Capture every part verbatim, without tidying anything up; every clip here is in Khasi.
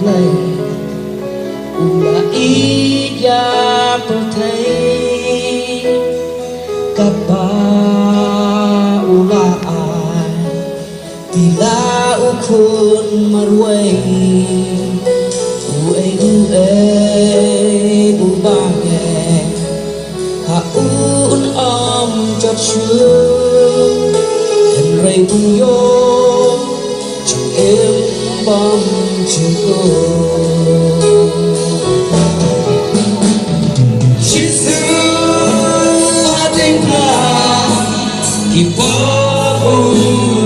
Blei u la ïeit ïa pyrthei, katba u la ai phi la u khun marwei. Uei uei uba ngen ha u un ym jot shuh, hynrei un ïoh jingim bymjukut. Jisu ha jingpyrshah ki por u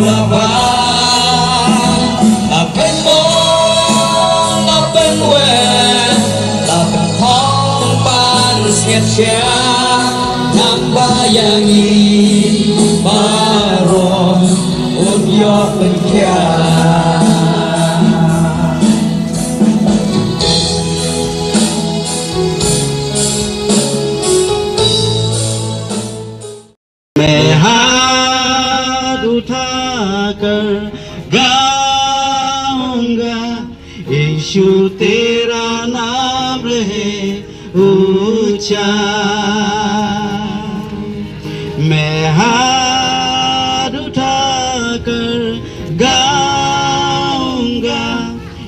la wan, la pynmong, la pynweh, la pynhong ban sngewsih, namar ïa ngi baroh un ïoh pynkhia. मैं हाथ उठाकर गाऊंगा, यीशु तेरा नाम रहे ऊंचा। मैं हाथ उठाकर गाऊंगा,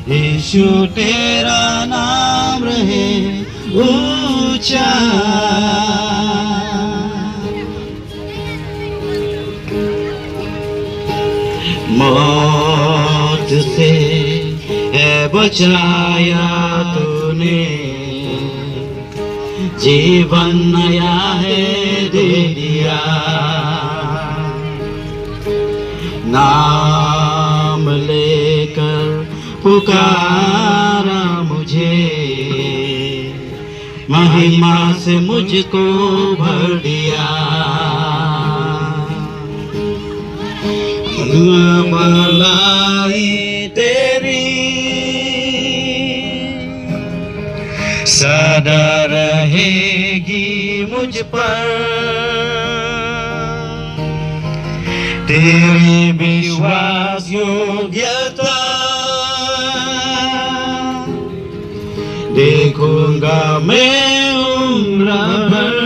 यीशु तेरा नाम रहे ऊंचा। मौत से है बचाया तूने, जीवन नया है दे दिया। नाम लेकर पुकारा मुझे, महिमा से मुझको भर दिया। भलाई तेरी सदा रहेगी मुझ पर, तेरी विश्वास योग्यता देखूंगा मैं उम्र भर।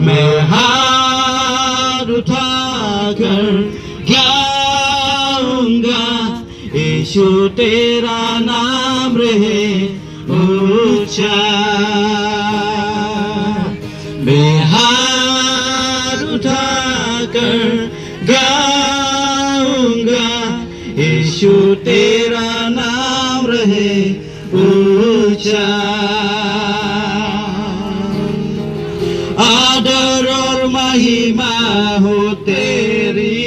मैं हाथ उठाकर गाऊंगा, यीशु तेरा नाम रहे ऊंचा। मैं हाथ उठाकर गाऊंगा, यीशु तेरा नाम रहे ऊंचा। आदर और महिमा हो तेरी,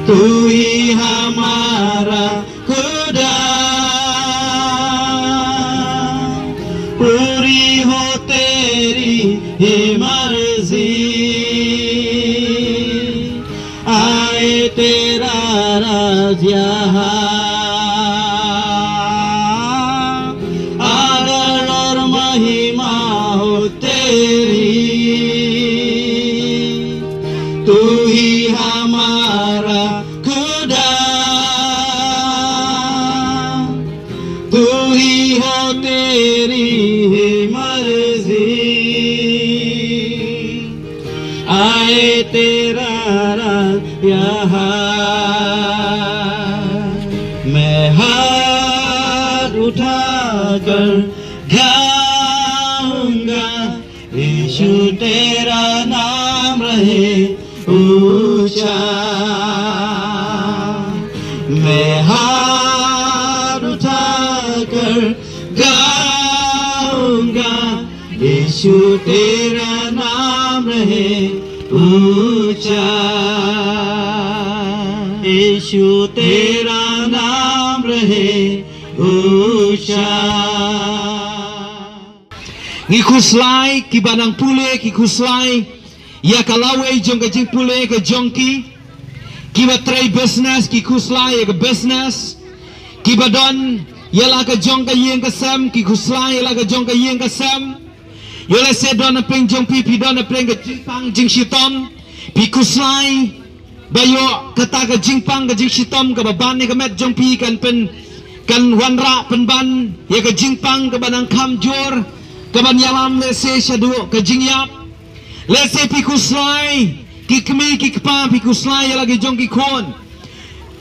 तू ही हमारा खुदा, पूरी हो तेरी ही मर्जी। आए तेरा राज यहाँ, आदर और महिमा हो तेरी, तू ही हमारा खुदा, तू ही हो तेरी ही मर्जी। आए तेरा राज यहाँ। मैं हाथ उठाकर गाऊंगा, यीशु तेरा नाम रहे ऊंचा। मैं हाथ उठाकर गाऊंगा, यीशु तेरा नाम रहे ऊंचा। यीशु तेरा नाम रहे ऊंचा। Ngi khuslai kiba nang pule, ki khuslai ïa ka lawei jong ka jingpule ka jong ki. Kiba trei business, ki khuslai ïa ka business. Kiba don ïa la ka jong ka ïing ka sem, ki khuslai ïa la ka jong ka ïing ka sem. Ïoh lehse don na pdeng jong phi, phi don na pdeng ka jingpang jingshitom, phi khuslai. ba ïoh kata ka jingpang ka jingshitom kaba ban ïa ka met jong phi kan pyn, kan wanrah pynban ïa ka jingpang kaba nang kham jur, kaban ïalam lehse shaduh ka jingïap. Lehse phi khuslai, ki kmie ki kpa phi khuslai ïa la ki jong ki khun.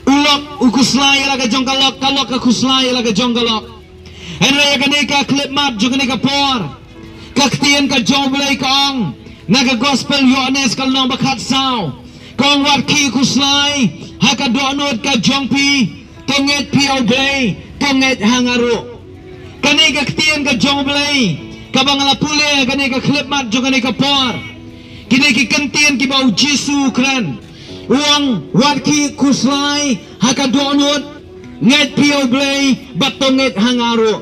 U lok u khuslai ïa la ka jong ka lok, ka lok ka khuslai ïa la ka jong ka lok. Hynrei ïa kane ka khyllipmat jong kane ka por, ka ktien ka jong U Blei ka ong na ka gospel Ïoannis ka lynnong ba khatsaw, ka ong wat khie khuslai ha ka dohnud ka jong phi, to ngeit phi ha U Blei, to ngeit ha nga ruh. Kane ka ktien ka jong U Blei kaba nga la pule ha kane ka khyllipmat jong kane ka por, kine ki kyntien kiba U Jisu u kren. U ong wat khie khuslai ha ka dohnud, ngeit phi ha U Blei bad to ngeit ha nga ruh.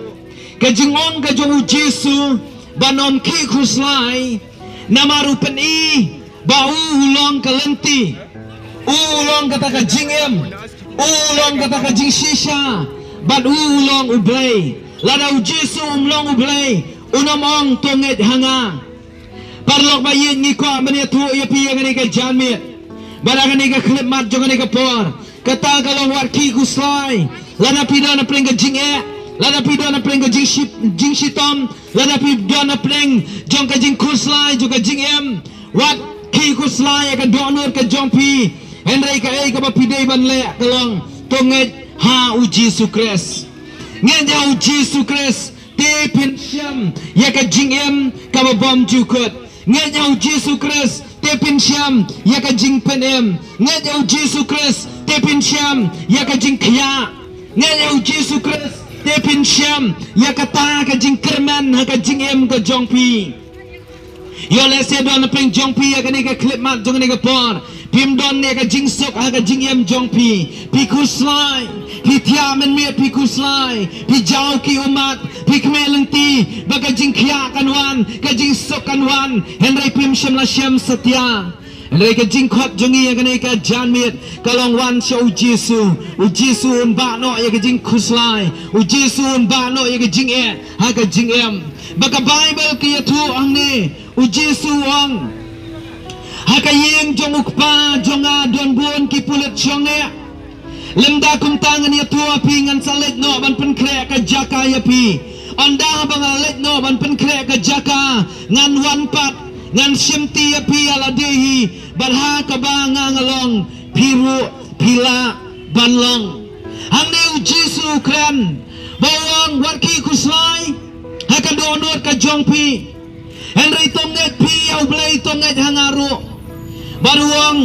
Ka jingong ka jong U Jisu ban ym khie khuslai, namar u pyni ba u u long ka lynti, u u long kata ka jingim, u u long kata ka jingshisha, bad u u long U Blei. Lada U Jisu um long U Blei, un ym ong to ngeit ha nga. Paralok ba ïeit, ngi kwah ban ïathuh ïa phi ïa kane ka janmiet, bad ha kane ka khyllipmat jong kane ka por. Kata ka long wat khie khuslai. Lada phi don hapdeng ka jingeh, lada phi don hapdeng ka jingshi-, jingshitom, lada phi don hapdeng jong ka jingkhuslai jong ka jingim, wat khie khuslai ïa ka dohnud ka jong phi. Hynrei kaei kaba phi dei ban leh ka long to ngeit ha U Jisu Khrist. Ngeit ha U Jisu Khrist te phin shem ïa ka jingim kaba bymjukut. Ngeit ha U Jisu Khrist te phin shem ïa ka jingpynim. Ngeit ha U Jisu Khrist te phin shem ïa ka jingkhiah. Ngeit ha U Jisu Khrist te phin shem ïa kata ka jingkyrmen ha ka jingim ka jong phi. Ïoh lehse don hapdeng jong phi ha kane ka khyllipmat jong kane ka por, phim don ïa ka jingsuk ha ka jingim jong phi. Phi khuslai, phi thiah mynmiet, phi khuslai, phi jaw ki ummat, phi khmih lynti ba ka jingkhiah kan wan, ka jingsuk kan wan, hynrei phim shym la shem satia. Hynrei ka jingkhot jong ngi ha kane ka janmiet ka long wan sha U Jisu. U Jisu un bah noh ïa ka jingkhuslai, U Jisu un bah noh ïa ka jingeh ha ka jingim. Ba ka Baibl ka ïathuh hangne, U Jisu u ong, ha ka ïing jong U Kpa jong nga don bun ki pulit shongneh. Lymda kumta ngan ïathuh ha phi, ngan sa leit noh ban pynkhreh ka jaka ïa phi. Ynda haba nga leit noh ban pynkhreh ka jaka, ngan wan pat, ngan shimti ïa phi ïa lade hi, bad ha kaba nga nga long, phi ruh phi lah ban long. Hangne U Jisu u kren, ba u ong wat khie khuslai ha ka dohnud ka jong phi. Hynrei to ngeit phi ha U Blei, to ngeit ha nga ruh. Bad u ong,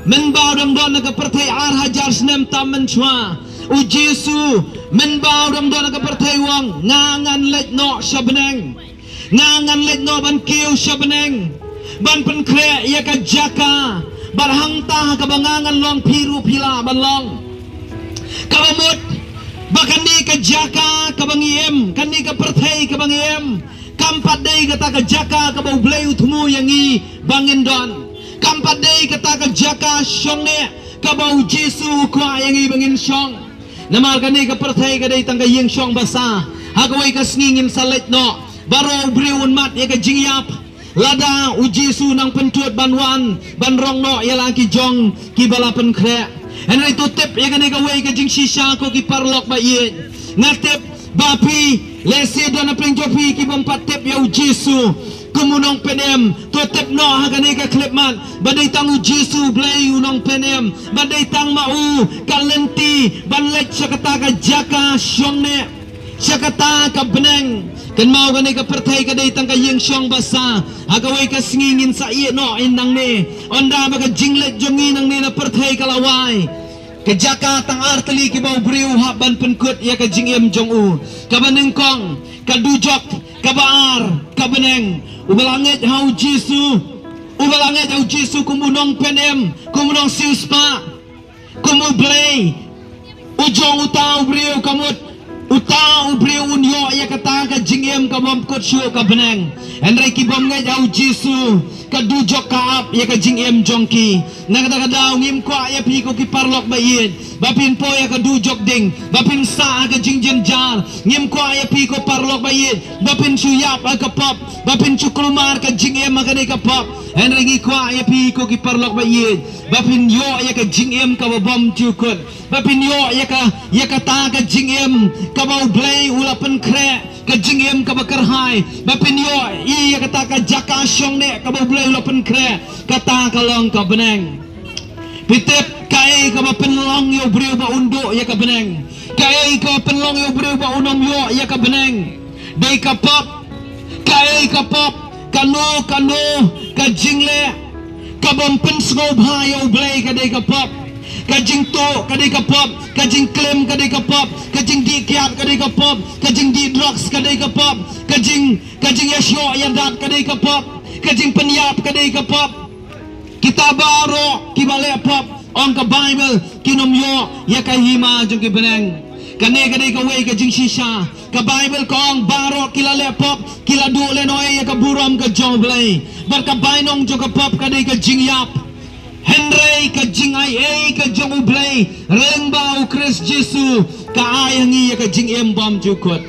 mynba u dang don ha ka pyrthei ar hajar snem tam mynshuwa, U Jisu, mynba u dang don ha ka pyrthei u ong, nga ngan leit noh sha bneng. Nga ngan leit noh ban kiew sha bneng, ban pynkhreh ïa ka jaka. Bad hangta ha kaba nga ngan long, phi ruh phi lah ban long. Kaba mut ba kane ka jaka kaba ngi im, kane ka pyrthei kaba ngi im, kam pat dei kata ka jaka kaba U Blei u thmu ïa ngi ba ngin don. Kam pat dei kata ka jaka shongneh kaba U Jisu u kwah ïa ngi ba ngin shong. Namar kane ka pyrthei ka dei tang ka ïing shong basa. Ha kawei ka sngi ngin sa leit noh. Baroh u briew un mad ïa ka jingïap. Lada U Jisu u nang pyntud ban wan ban rong noh ïa la ki jong kiba la pynkhreh. Hynrei to tip ïa kane kawei ka jingshisha, ko ki paralok ba ïeit. Nga tip ba phi, lehse don hapdeng jong phi ki bym pat tip ïa U Jisu kum u Nongpynim. To tip noh ha kane ka khyllipmat ba dei tang U Jisu U Blei u Nongpynim, ba dei tang ma u ka lynti ban leit sha kata ka jaka shongneh, sha kata ka bneng. Kynmaw, kane ka pyrthei ka dei tang ka ïing shong basa. Ha kawei ka sngi ngin sa ïeh noh nangne. Ynda ba ka jingleit jong ngi nangne na pyrthei ka la wai, ka jaka tang ar tylli kiba u briew u hap ban pynkut ïa ka jingim jong u. Kaba nyngkong ka dujok, kaba ar ka bneng. Uba la ngeit ha U Jisu, uba la ngeit ha U Jisu kum u Nongpynim, kum u Nongsiewspah, kum U Blei, u jong uta u briew, ka mut uta u briew un ïoh ïa kata ka jingim ka bym kut shuh ka bneng. Hynrei ki bym ngeit ha U Jisu, ka dujok ka ap ïa ka jingim jong ki. Na kata ka daw ngim kwah ïa phi ko ki paralok ba ïeit ba phin poi ha ka dujok ding, ba phin sah ha ka jingjynjar. Ngim kwah ïa phi ko paralok ba ïeit ba phin shu ïap ha ka pop, ba phin shu kulmar ka jingim ha kane ka pop. Hynrei ngi kwah ïa phi ko ki paralok ba ïeit ba phin ïoh ïa ka jingim kaba bymjukut, ba phin ïoh ïa ka, ïa kata ka jingim kaba U Blei u la pynkhreh, ka jingim kaba kyrhai, ba phin ïoh ïa kata ka jaka shong neh kaba U Blei u la pynkhreh, kata ka long ka bneng. Phi tip kaei kaba pynlong ïa u briew ba un duh ïa ka bneng? Kaei kaba pynlong ïa u briew ba un ym ïoh ïa ka bneng? Dei ka pop. Kaei ka pop? Kano kano ka jingleh kabym pynsngewbha ïa U Blei ka dei ka pop. Ka jingtuh ka dei ka pop, ka jingklim ka dei ka pop, ka jingdih kiad ka dei ka pop, ka jingdih drugs ka dei ka pop, ka jing, ka jingïashoh ïadat ka dei ka pop, ka jingpynïap ka dei ka pop. Kita baroh kiba leh pop, ong ka Baibl, kin ym ïoh ïa ka hima jong ki bneng. Kane ka dei kawei ka jingshisha. Ka Baibl ka ong baroh ki la leh pop ki la duh lehnoh ïa ka burom ka jong U Blei. Bad ka bainong jong ka pop ka dei ka jingïap. Hynrei ka jingaiei ka jong U Blei lyngba U Khrist Jisu ka ai ha ngi ïa ka jingim bymjukut.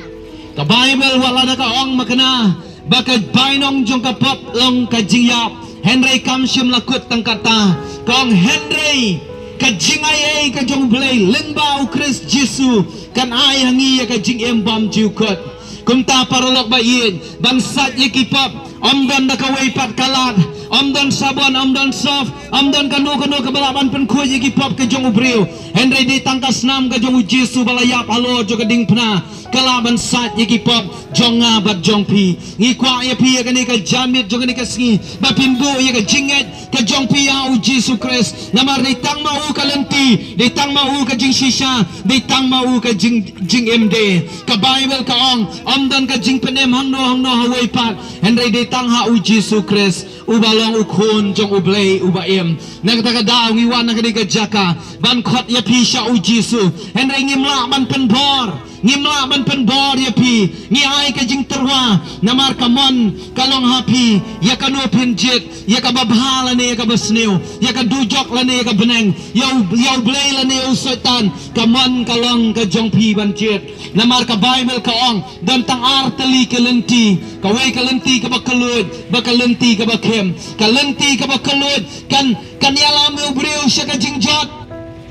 Ka Baibl wat lada ka ong makna ba ka bainong jong ka pop long ka jingïap, hynrei kam shym la kut tang kata. Ka ong hynrei ka jingaiei ka jong U Blei lyngba U Khrist Jisu kan ai ha ngi ïa ka jingim bymjukut. Kumta paralok ba ïeit, ban sait ïa ki pop ym don da kawei pat ka lad, ym don sabon, ym don surf, ym don kano kano kaba lah ban pynkhuid ïa ki pop ka jong u briew. Hynrei dei tang ka snam ka jong U Jisu ba la ïap halor jong ka diengphna ka lah ban sait ïa ki pop jong nga bad jong phi. Ngi kwah ïa phi ïa kane ka janmiet jong kane ka sngi ba phin buh ïa ka jingngeit ka jong phi ha U Jisu Khrist. Namar dei tang ma u ka lynti, dei tang ma u ka jingshisha, dei tang ma u ka jing, jingim de. Ka Baibl ka ong ym don ka jingpynim hangno hangno ha uwei pat, hynrei dei tang ha U Jisu Khrist uba long U Khun jong U Blei uba im. Na kata ka daw ngi wan na kane ka jaka ban khot ïa phi sha U Jisu, hynrei ngim lah ban pynbor. Ngim lah ban pynbor ïa phi. Ngi ai ka jingtyrwa namar ka mon ka long ha phi ïa kano phin jied, ïa kaba bha lane ïa kaba sniew, ïa ka dujok lane ïa ka bneng, ïa U, ïa U Blei lane ïa u Soitan. Ka mon ka long ka jong phi ban jied. Namar ka Baibl ka ong don tang ar tylli ki lynti, kawei ka lynti kaba kylluid bad ka lynti kaba khim. Ka lynti kaba kylluid kan, kan ïalam ïa u briew sha ka jingjot.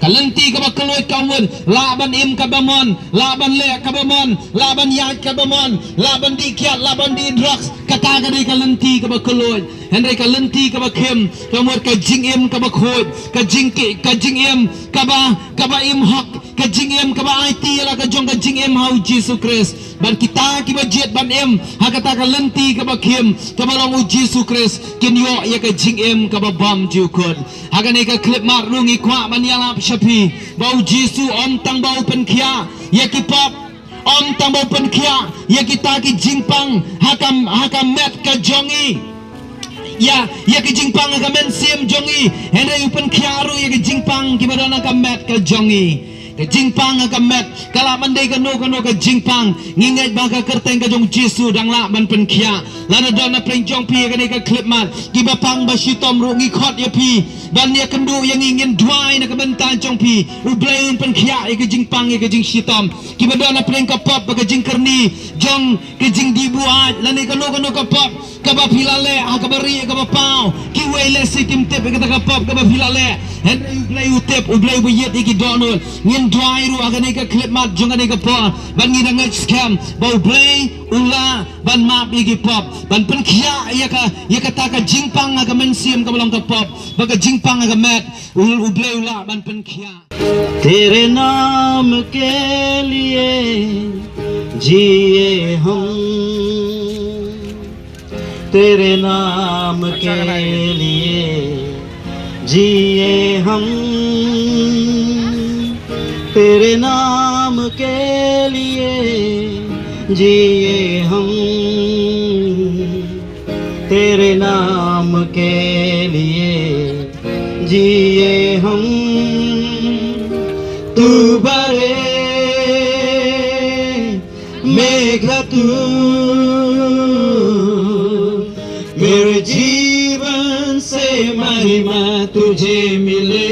Ka lynti kaba kylluid ka mut lah ban im kaba mon, lah ban leh kaba mon, lah ban ïaid kaba mon, lah ban dih kiad, lah ban dih drugs. Kata ka dei ka lynti kaba kylluid. Hynrei ka lynti kaba khim ka mut ka jingim kaba khuid, ka jingki, ka jingim kaba, kaba im hok, ka jingim kaba aiti ïa la ka jong ka jingim ha U Jisu Khrist. Bad kita kiba jied ban im ha kata ka lynti kaba khim kaba long U Jisu Khrist kin ïoh ïa ka jingim kaba bymjukut. Ha kane ka khyllipmat ruh ngi kwah ban ïalap sha phi ba U Jisu ym tang ba u pynkhiah ïa ki pop, ym tang ba u pynkhiah ïa kita ki jingpang ha ka, ha ka met ka jong ngi, ïa, ïa ki jingpang ha ka mynsiem jong ngi, hynrei u pynkhiah ruh ïa ki jingpang kiba don ha ka met ka jong ngi. Ka jingpang ha ka met ka lah ban dei kano kano ka jingpang. Ngi ngeit ba ka kyrteng ka jong U Jisu dang lah ban pynkhiah. Lada don na pdeng jong phi ha kane ka khyllipmat kiba pang ba shitom ruh ngi khot ïa phi ban ïakynduh ïa ngi, ngin duwai na ka bynta jong phi. U Blei un pynkhiah ïa ka jingpang ïa ka jingshitom kiba don na pdeng ka pop bad ka jingkyrni jong ka jingdih buaid lane kano kano ka pop kaba phi la leh ha kaba rieh kaba paw. Kiwei lehse kim tip ïa kata ka pop kaba phi la leh, hynrei U Blei u tip, U Blei uba ïeit ïa ki dohnud. Ngin duwai ruh ha kane ka khyllipmat jong kane ka por bad ngi dang ngeit skhem ba U Blei u lah ban map ïa ki pop, ban pynkhiah ïa ka, ïa kata ka jingpang ha ka mynsiem kaba long ka pop bad ka jingpang ha ka met. U, U Blei u lah ban pynkhiah. तेरे नाम के लिए जिए हम, तेरे नाम के लिए जिए हम, तेरे नाम के लिए जिए हम, तेरे नाम के लिए जिए हम। तू बरे मेघा तू मेरे जीवन तुझे मिले,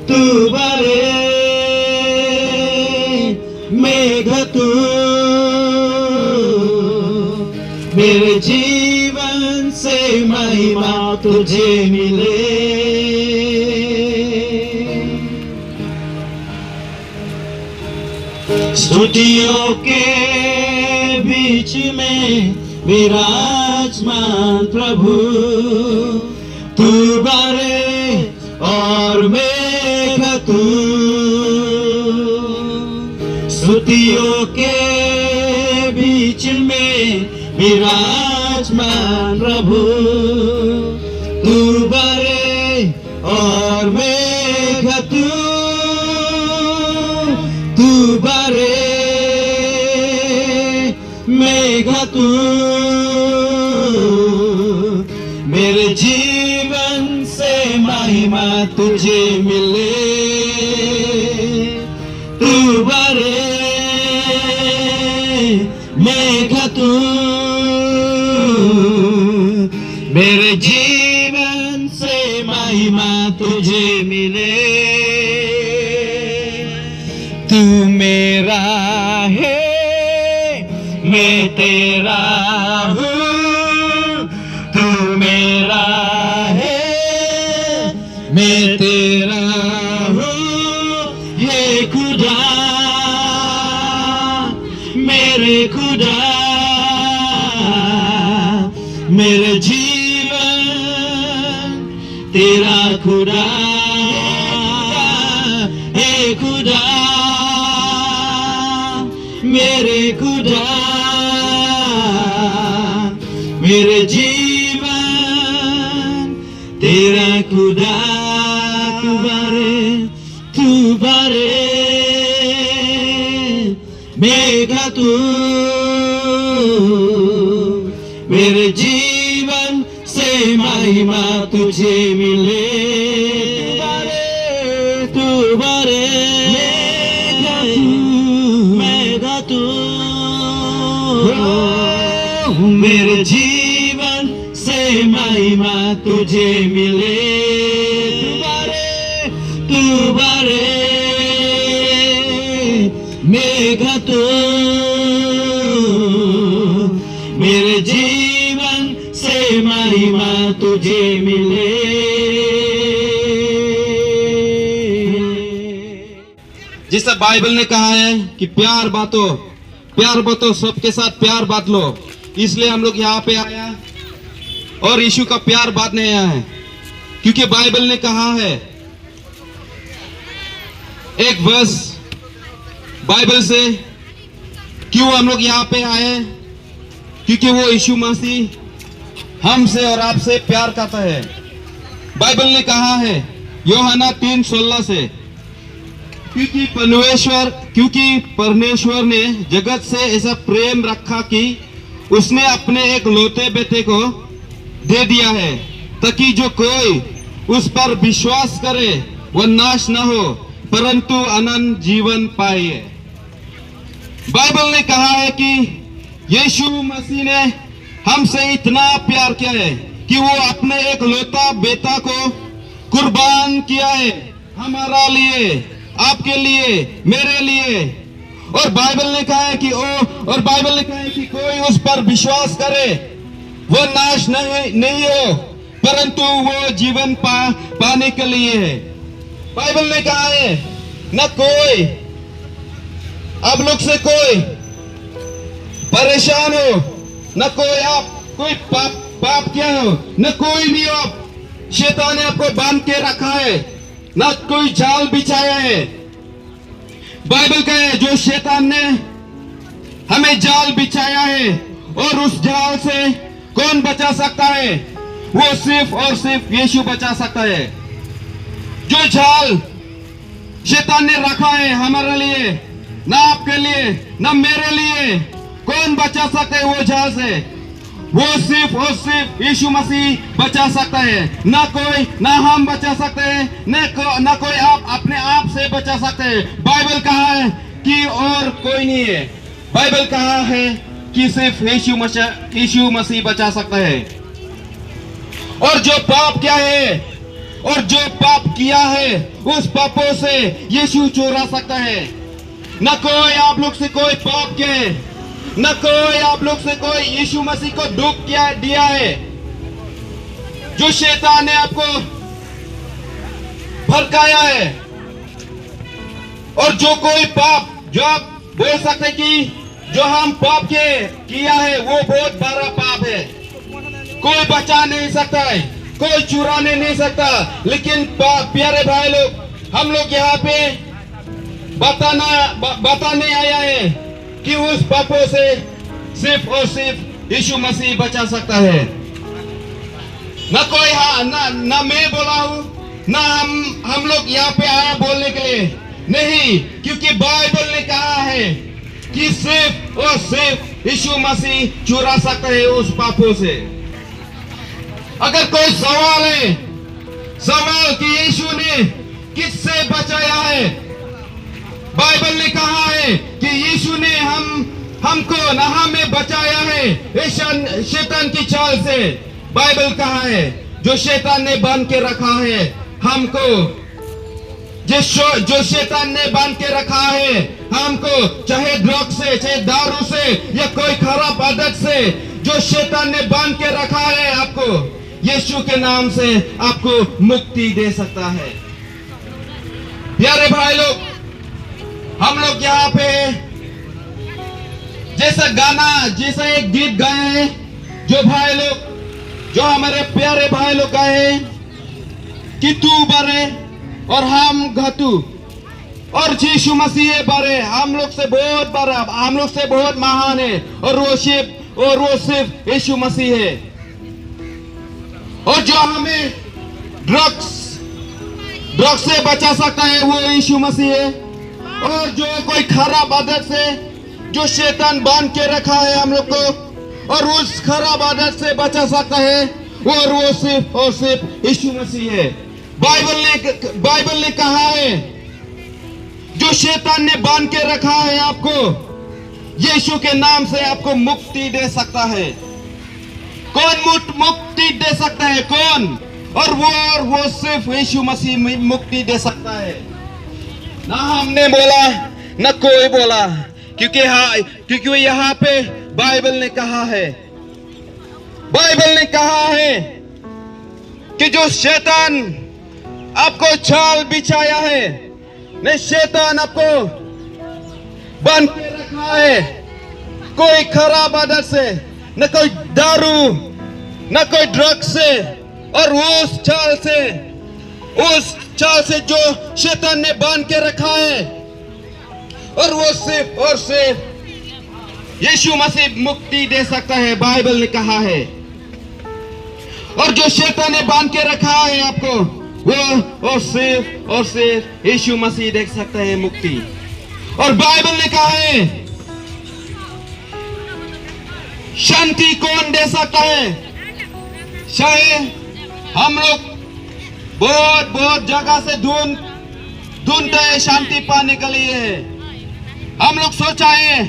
तू भरे मेघा तू, मेरे जीवन से महिमा तुझे मिले। स्तुतियों के बीच में विराजमान प्रभु, तू भरे और मेघा तू। स्तुतियों के बीच में विराजमान प्रभु, तू भरे और मेघा तू, तू भरे मेघा तू, मेरे जीवन से महिमा तुझे मिले। तू भरे मेघा तू, मेरे जीवन से महिमा तुझे मिले। तू मेरा है, मैं तेरा हूँ। तू मेरा है, मैं तेरा हूँ। हे खुदा, मेरे खुदा, मेरे जीवन तेरा खुदा, हे खुदा, मेरे खुदा, मेरे जीवन तेरा खुदा। तू भरे, तू भरे मेघा तू, मेरे जीवन से महिमा तुझे मिले। तू भरे, तू भरे मेघा तू, मेघा तू, ओ, मेरे जीवन से महिमा तुझे मिले। तू भरे, तू भरे मेघा तू, मेरे जीवन से महिमा तुझे मिले। जैसा बाइबल ने कहा है कि प्यार बांटो, प्यार बांटो, सबके साथ प्यार बांट लो, इसलिए हम लोग यहाँ पे आया और यीशु का प्यार बांटने आया है, क्योंकि बाइबल ने कहा है, एक वर्स बाइबल से, क्यों हम लोग यहाँ पे आए? क्योंकि वो यीशु मसीह हमसे और आपसे प्यार करता है। बाइबल ने कहा है, यूहन्ना तीन सोलह से, क्योंकि परमेश्वर, क्योंकि परमेश्वर ने जगत से ऐसा प्रेम रखा कि उसने अपने एकलौते बेटे को दे दिया है, ताकि जो कोई उस पर विश्वास करे, वह नाश न हो, परंतु अनंत जीवन पाए। बाइबल ने कहा है कि यीशु मसीह ने हमसे इतना प्यार किया है कि वो अपने एकलौता बेटा को कुर्बान किया है हमारा लिए, आपके लिए, मेरे लिए। और बाइबल ने कहा है कि ओ, और बाइबल ने कहा है कि कोई उस पर विश्वास करे, वो नाश नहीं, नहीं हो, परंतु वो जीवन पा, पाने के लिए है। बाइबल ने कहा है, न कोई आप लोग से कोई परेशान हो, न कोई आप कोई पाप, पाप किया हो, न कोई भी आप, शैतान ने आपको बांध के रखा है, न कोई जाल बिछाया है। बाइबल कहे, जो शैतान ने हमें जाल बिछाया है और उस जाल से कौन बचा सकता है? वो सिर्फ और सिर्फ यीशु बचा सकता है। जो जाल शैतान ने रखा है हमारे लिए, ना आपके लिए, ना मेरे लिए, कौन बचा सकता है वो जाल से? वो सिर्फ और सिर्फ यीशु मसीह बचा सकता है। ना कोई, ना हम बचा सकते हैं, ना को, ना कोई आप अपने आप से बचा सकते हैं। बाइबल कहा है कि और कोई नहीं है। बाइबल कहा है कि सिर्फ यीशु मसीह, यीशु मसीह बचा सकता है। और जो पाप क्या है, और जो पाप किया है, उस पापों से यीशु छुड़ा सकता है। न कोई आप लोग से कोई पाप किया है, न कोई आप लोग से कोई यीशु मसीह को दुख किया दिया है। जो शैतान ने आपको भड़काया है, और जो कोई पाप जो आप बोल सकते कि जो हम पाप के किया है, वो बहुत बड़ा पाप है। कोई बचा नहीं सकता है, कोई चुराने नहीं सकता। लेकिन पा- प्यारे भाई लोग, हम लोग यहाँ पे बताना ब- बताने आया है कि उस पापों से सिर्फ और सिर्फ यीशु मसीह बचा सकता है। ना कोई, हाँ, ना ना मैं बोला हूँ, ना हम हम लोग यहाँ पे आया बोलने के लिए, नहीं, क्योंकि बाइबल ने कहा है कि सिर्फ और सिर्फ यीशु मसीह चुरा सकता है उस पापों से। अगर कोई सवाल है, सवाल कि यीशु ने किससे बचाया है, बाइबल ने कहा है कि यीशु ने हम हमको ना हमें बचाया है इस शैतान की चाल से। बाइबल कहा है, जो शैतान ने बांध के रखा है हमको, जो शो- जो शैतान ने बांध के रखा है हमको, चाहे ड्रग से, चाहे दारू से, या कोई खराब आदत से, जो शैतान ने बांध के रखा है आपको, यीशु के नाम से आपको मुक्ति दे सकता है। प्यारे भाई लोग, हम लोग यहाँ पे जैसा गाना, जैसा एक गीत गाए हैं, जो भाई लोग, जो हमारे प्यारे भाई लोग गाए हैं कि तू बड़े और हम घटू, और यीशु मसीह बड़े, हम लोग से बहुत बड़ा, हम लोग से बहुत महान है, और वो सिर्फ और वो सिर्फ यीशु मसीह है। और जो हमें ड्रग्स ड्रग्स से बचा सकता है, वो यीशु मसीह है। और जो कोई खराब आदत से जो शैतान बांध के रखा है हम लोग को, और उस खराब आदत से बचा सकता है, वो और वो सिर्फ और सिर्फ यीशु मसीह है। बाइबल ने बाइबल ने कहा है, जो शैतान ने बांध के रखा है आपको, यीशु के नाम से आपको मुक्ति दे सकता है। कौन मुक्त- मुक्ति दे सकता है? कौन? और वो और वो सिर्फ यीशु मसीह में मुक्ति दे सकता है। ना हमने बोला, ना कोई बोला, क्योंकि हाँ, क्योंकि वो यहाँ पे बाइबल ने कहा है, बाइबल ने कहा है कि जो शैतान आपको जाल बिछाया है, ने शैतान आपको बांध के रखा है, कोई खराब आदत से, न कोई दारू, न कोई ड्रग से, और उस जाल से, उस जाल से जो शैतान ने बांध के रखा है, और वो सिर्फ और सिर्फ यीशु मसीह मुक्ति दे सकता है, बाइबल ने कहा है। और जो शैतान ने बांध के रखा है आपको, वो और सिर्फ और सिर्फ यीशु मसीह दे सकता है मुक्ति। और बाइबल ने कहा है, शांति कौन दे सकता है? चाहे हम लोग बहुत बहुत जगह से ढूंढ ढूंढते हैं शांति पाने के लिए। हम लोग सोचा है,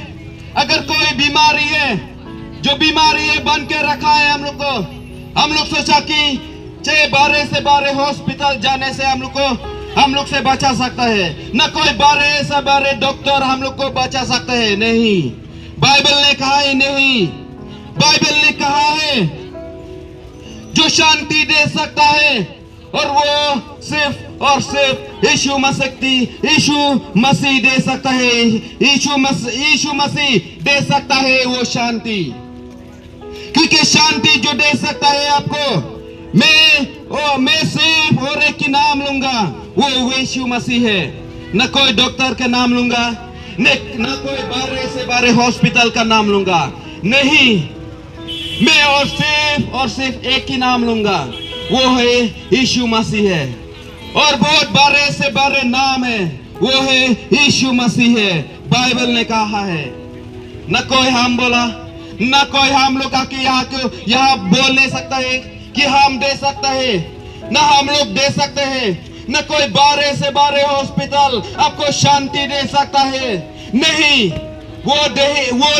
अगर कोई बीमारी है, जो बीमारी है बांध के रखा है हम लोग को, हम लोग सोचा कि चाहे बारे से बारे हॉस्पिटल जाने से हम लोग को हम लोग से बचा सकता है, न कोई बारे से बारे डॉक्टर हम लोग को बचा सकता है। नहीं, बाइबल ने कहा है नहीं, बाइबल ने कहा है जो शांति दे सकता है, और वो सिर्फ और सिर्फ यीशु मसीह यीशु मसीह दे सकता है। यीशु मसीह यीशु मसीह दे सकता है वो शांति, क्योंकि शांति जो दे सकता है आपको, मैं ओ, मैं सिर्फ और एक ही नाम लूंगा, वो यीशु मसीह है। न कोई डॉक्टर का नाम लूंगा, न, न कोई बारे से बारे हॉस्पिटल का नाम लूंगा, नहीं, मैं और सिर्फ और सिर्फ एक ही नाम लूंगा, वो है यीशु मसीह है। और बहुत बड़े से बड़े नाम है, वो है यीशु मसीह है। बाइबल ने कहा है, न कोई हम बोला, न कोई हम लोग आके यहाँ को यहाँ बोल नहीं सकता है कि हम दे सकता है, न हम लोग दे सकते हैं, न कोई बारे से बारे हॉस्पिटल आपको शांति दे सकता है। नहीं, वो दे वो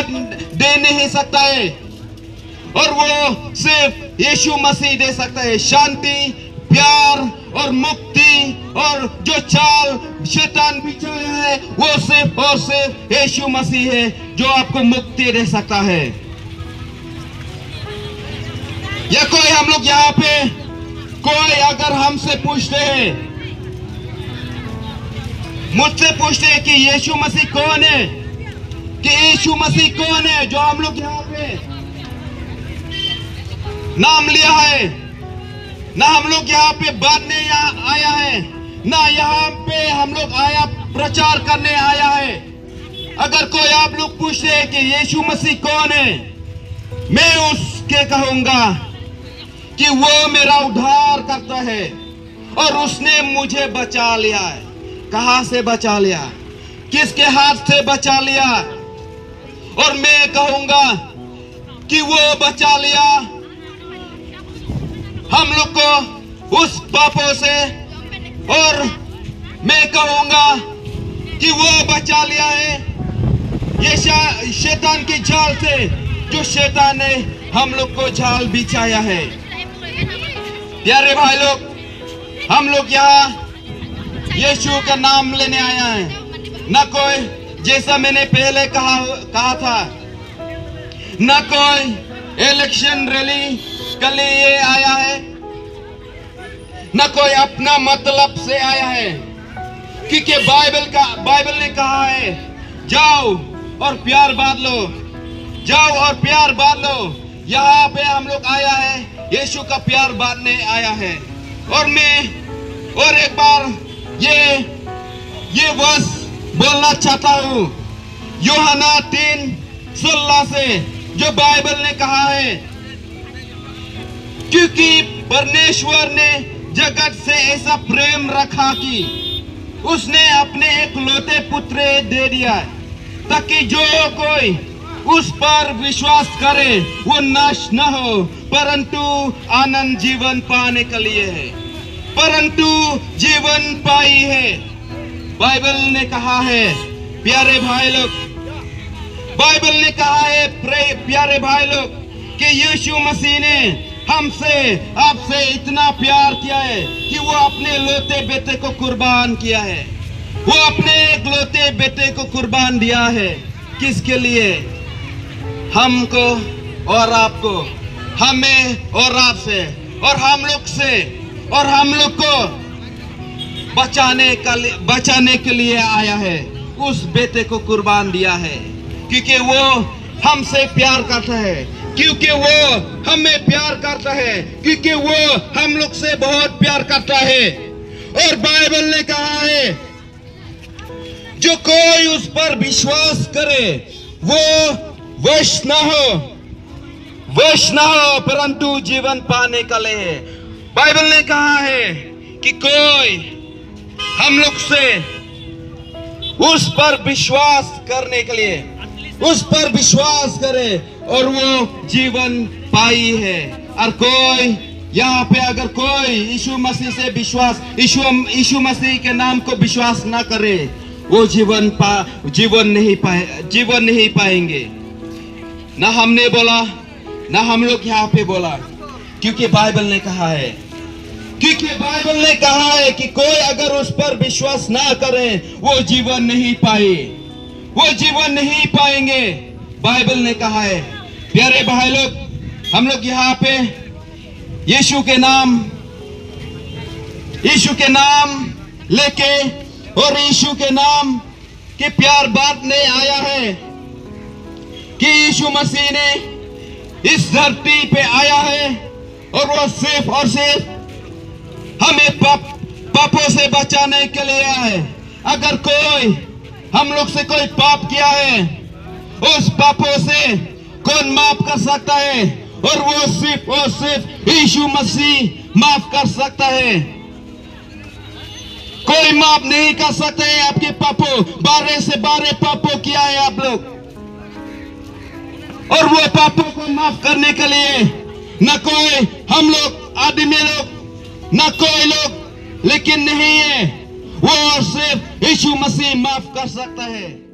दे नहीं सकता है। और वो सिर्फ यीशु मसीह दे सकता है। शांति, प्यार और मुक्ति और जो चाल शैतान बिछाया है, वो सिर्फ और सिर्फ यीशु मसीह है जो आपको मुक्ति दे सकता है। या कोई हम लोग यहाँ पे, कोई अगर हमसे पूछते हैं, मुझसे पूछते हैं कि यीशु मसीह कौन है, कि यीशु मसीह कौन है, जो हम लोग यहाँ पे नाम लिया है, ना हम लोग यहाँ पे बांटने या-, आया है, ना यहाँ पे हम लोग आया प्रचार करने आया है। अगर कोई आप लोग पूछे कि यीशु मसीह कौन है, मैं उसके कहूंगा कि वो मेरा उद्धार करता है और उसने मुझे बचा लिया है। कहां से बचा लिया? किसके हाथ से बचा लिया? और मैं कहूंगा कि वो बचा लिया हम लोग को उस पापों से, और मैं कहूंगा कि वो बचा लिया है ये शा-, शैतान के जाल से, जो शैतान ने हम लोग को जाल बिछाया है। प्यारे भाई लोग, हम लोग यहाँ यीशु का नाम लेने आया है, ना कोई, जैसा मैंने पहले कहा कहा था, ना कोई इलेक्शन रैली के लिए आया है, ना कोई अपना मतलब से आया है, क्योंकि बाइबल का, बाइबल ने कहा है, "जाओ और प्यार बांट लो, जाओ और प्यार बांट लो।" यहाँ पे हम लोग आया है, यीशु का प्यार बांटने आया है। और मैं और एक बार ये, ये वर्स बोलना चाहता हूँ, यूहन्ना तीन सोलह से, जो बाइबल ने कहा है, "क्योंकि परमेश्वर ने जगत से ऐसा प्रेम रखा कि उसने अपने एकलौते पुत्र दे दिया, ताकि जो कोई उस पर विश्वास करे, वो नाश न हो, परंतु अनंत जीवन पाने के लिए है, परंतु जीवन पाई है।" बाइबल ने कहा है, प्यारे भाई लोग, बाइबल ने कहा है, प्रे-, प्यारे भाई लोग, कि यीशु मसीह ने हमसे, आपसे इतना प्यार किया है कि वो अपने लोते बेटे को कुर्बान किया है। वो अपने एकलौते बेटे को कुर्बान दिया है। किसके लिए? हमको और आपको, हमें और आपसे, और हम लोग से, और हम लोग को बचाने का लि-, बचाने के लिए आया है, उस बेटे को कुर्बान दिया है, क्योंकि वो हमसे प्यार करता है, क्योंकि वो हमें प्यार करता है, क्योंकि वो हम लोग से बहुत प्यार करता है। और बाइबल ने कहा है, "जो कोई उस पर विश्वास करे, वो वश ना हो, वश ना हो, परंतु जीवन पाने के लिए।" बाइबल ने कहा है कि कोई हम लोग से उस पर विश्वास करने के लिए, उस पर विश्वास करे और वो जीवन पाई है। और कोई यहाँ पे अगर कोई यीशु मसीह से विश्वास, यीशु, यीशु मसीह के नाम को विश्वास ना करे, वो जीवन पा, जीवन नहीं पाए, जीवन नहीं पाएंगे। ना हमने बोला, ना हम लोग यहाँ पे बोला, क्योंकि बाइबल ने कहा है, क्योंकि बाइबल ने कहा है कि कोई अगर उस पर विश्वास ना करे, वो जीवन नहीं पाए, वो जीवन नहीं पाएंगे, बाइबल ने कहा है। प्यारे भाई लोग, हम लोग यहाँ पे यीशु के नाम, यीशु के नाम लेके और यीशु के नाम के प्यार बांटने आया है कि यीशु मसीह ने इस धरती पे आया है और वो सिर्फ और सिर्फ हमें पाप, पापों से बचाने के लिए आया है। अगर कोई हम लोग से कोई पाप किया है, उस पापों से कौन माफ कर सकता है? और वो सिर्फ और सिर्फ यीशु मसीह माफ कर सकता है। कोई माफ नहीं कर सकता है आपके पापों, बारह से बारह पापों किया है आप लोग। और वो पापों को माफ करने के लिए न कोई हम लोग, आदमी लोग, न कोई लोग, लेकिन नहीं है, वो और सिर्फ यीशु मसीह माफ कर सकता है।